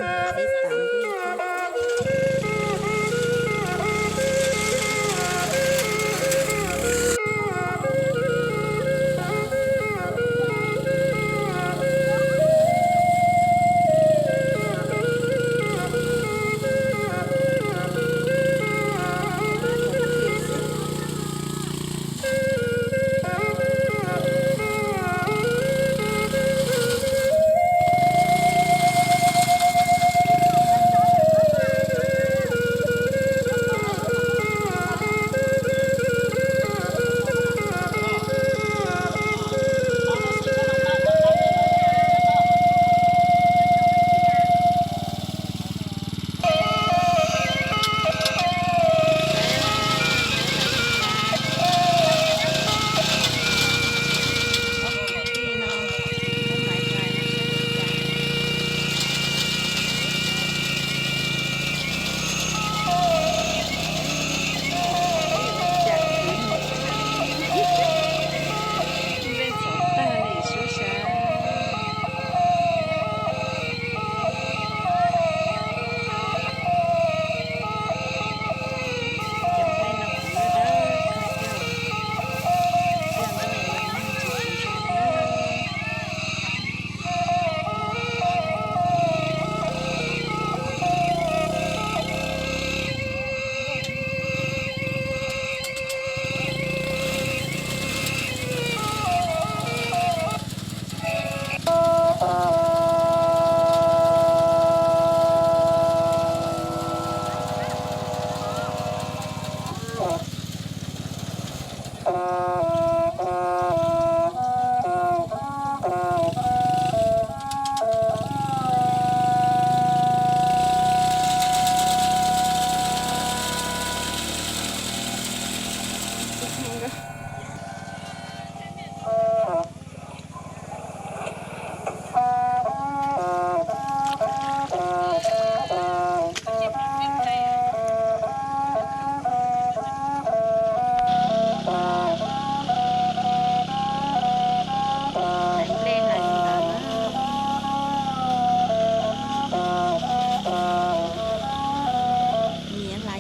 Nyias hlais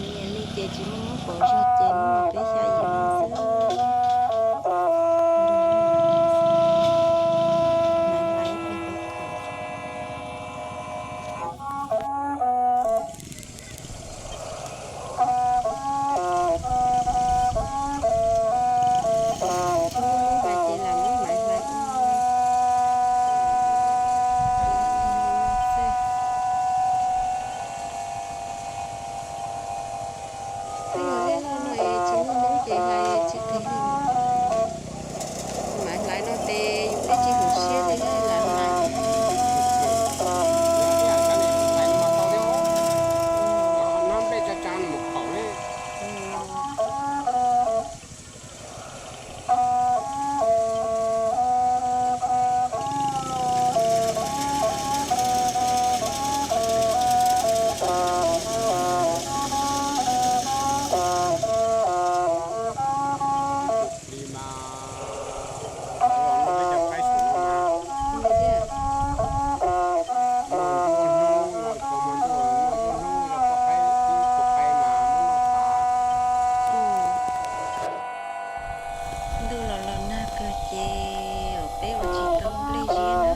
nyias li ces tsis muaj muab pauv zog ces muab peb xya yim leej xwb. Peb yog lej loj no es tsis muaj noob ces hlais tsis qis li. Maiv hlais no ces yus peb tsis hum siab li lam hlais. Ntuj los los nag kawg ces peb ua tsis tau nplej ziab na,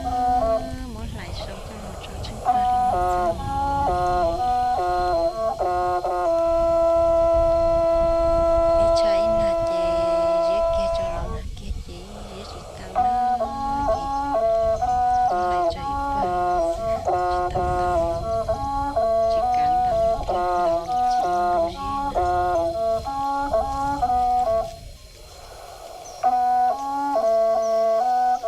muab hlais sau coj los tso tsheej pawg li no xwb. Ib tshaj ib nag ces ziab kiag tso los nag kiag ces ziab tsis tau na, ces hlais tso ib pawg xwb tsis tau ntau, tsis kav ntau, tsis muaj nplej ziab na.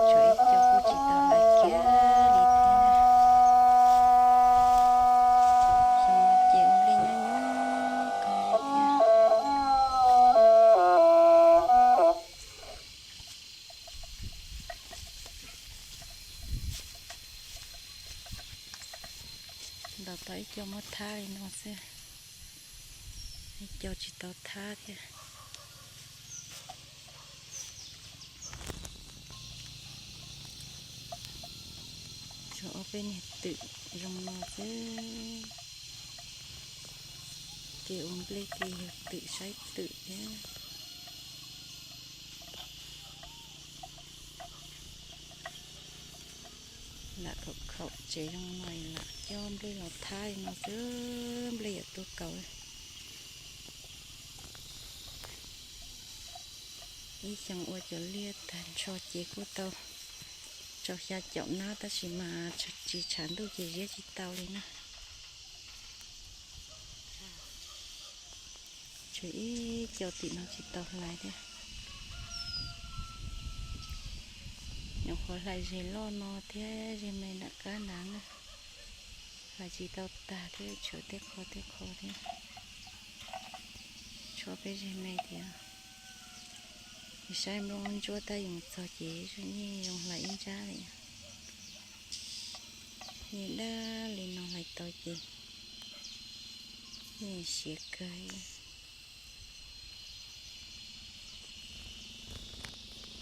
Tshuav ib co kuj tsis tau hlais kiag li thiab na. Xyoo no ces ua nplej nyob nyob kawg li thiab. Ntaus tau ib co muab thab li no xwb, ib co tsis tau thab thiab. Tshuav ob Peb niag twm zoo no xwb. Kev ua nplej kev yug twm saib twm thiab. Lam khaum khaum tsev zoo no lam coj nplej los thab li no xwb, nplej yuav tuaj kaus. Ib xyoo ua cov liaj tag nrho ces kuj tau rau xya caum nab tab sis mas tsis tshav ntuj ces ziab tsis tau li na. Tshuav ib co tim no tsis tau hlais thiab. Nyuam qhuav hlais zeg loj no thiab zeg me nram qab nrad na. Hlais tsis tau tag thiab tshuav tej qho tej qho thiab. Tshuav peb zeg me thiab. Saib nplooj ntsuab tab yeej txog ces yeej zoo hlais ib nrab li. Yeej dab li no hlais tau ces yeej siav kawg.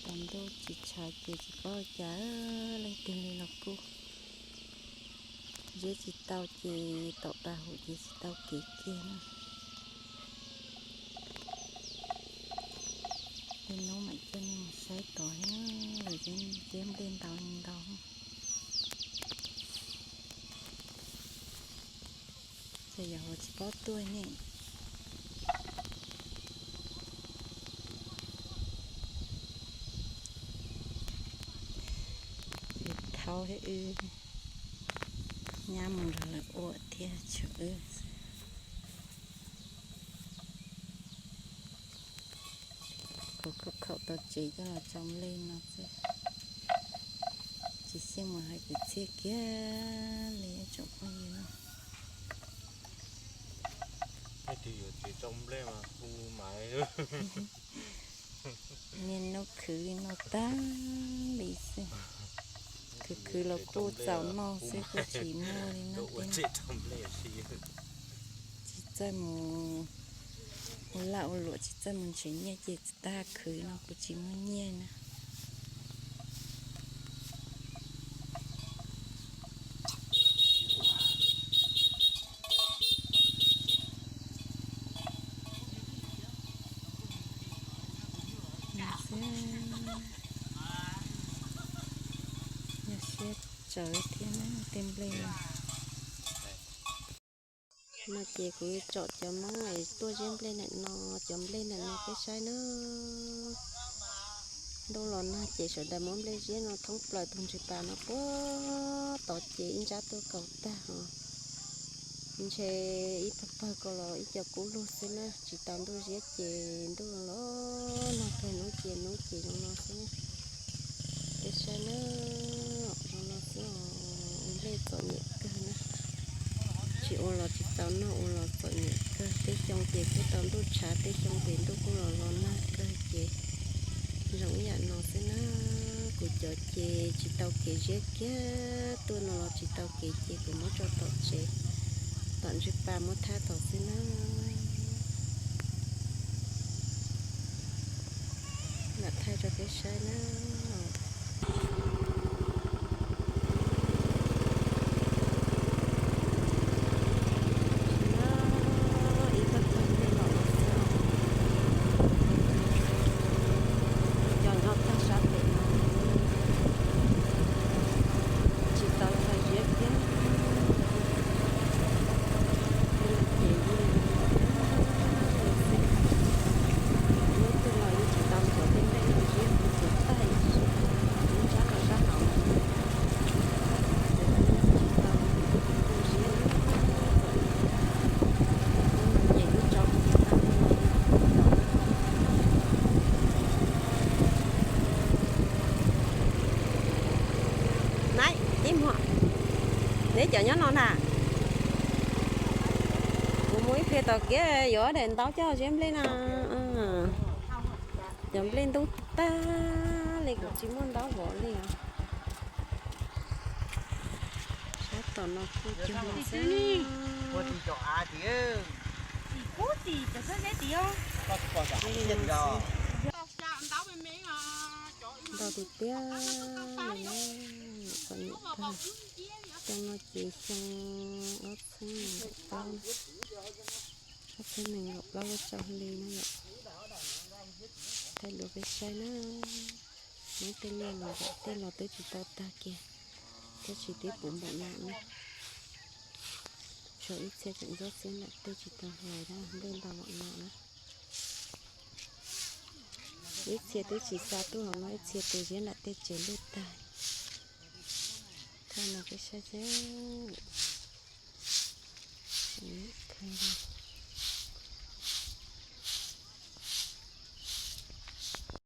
Tsaus ntuj tsis tshav ces tsis paub cas leej twg li los kuj ziab tsis tau ces tom pas hum ces tsis tau kev kiag na. Tej hnub mam coj nej mus saib tod thiab, lawv ziab nplej ntau li ntau. Ces yog tsis paub tuaj ne. Thaub thiab wb nyab mus nrog lawv ua thiab tshuav wb. Khaum khaum tau tsev coj los tso nplej no xwb. Tsis xyeej mus hais kwv txhiaj kiag li tsoom phooj ywg. Leej twg yuav tsev tso nplej mas hu mas. Niaj hnub khwv li no tag li xwb. Khwv khwv los kuj txaus noj xwb kuj tsis muaj li no. Tsis txawj mus ua laj ua luam, tsis txawj mus nrhiav nyiaj ces tag khwv no kuj tsis muaj nyiaj na. Yog siab tsawv thiab na tej nplej no. No ces kuv tsom cov Hmoob es tuaj ziab nplej ntawm no, cov nplej ntawm no peb saib na. Ntuj los nag ces sawv daws muab nplej ziab no thoob plaws tus ntsig pas no puag tod ces ib nrab tuaj kaus tag os. Ntshe ib pawg pawg ko los ib co kub lug xwb na, tsis tau ntuj ziab ces ntuj los nag kawg hnub ces hnub ces zoo no xwb na. Peb saib na, zoo no xwb os, ua nplej txom nyem kawg na. Tsis ua los tsis tau noj, ua los txom nyem kawg. Tej xyoo ces kuj tau ntuj tshav, tej xyoo ces ntuj kuj los los nag kawg ces zoo ib yam no xwb na. Kuv cov ces tsis tau kev ziab kiag, tuaj no los tsis tau kev ces kuv muab tso tom tsev, tom ntsig pas muab thab tod xwb na. Lam thaij rau peb saib na. Ib tag tag nplej los no xwb, cov nyob tag sab pem no tsis tau txog ziab kiag. Tej no ces yeej xwb, lub twg los yeej tsis tau nthuav tej nplej no ziab, nthuav tag ib nrab rau sab hauv. Nab, ib muag, neb cov nyob no na. Kuv mus ib pliag tom kiab yuav daim ntaub coj ziab nplej na. Cov nplej ntub tag li, kuv tsis muaj ntaub vov li os. Sab tom no kuj cog no xwb. Ntau tiag tiag li na, txom nyem kawg. Xyoo no ces xyoo ob txhiab nees nkaum plaub, ob txhiab nees nkaum plaub lub rau hli na yom. Thaij dua peb saib na. Muab tej liaj los yom, tej los twb tsis tau tag kiag, thiab tsis tib puv npaum no na. Tshuav ib txhia tseem ntxub xwb, nram tej tsis tau hlais na, nplej ntau npaum no na. Ib txhia twb tsis xa tuaj hauv no, ib txhia tus ziab nram tej tsev luj tag. Thaij no peb saib xwb.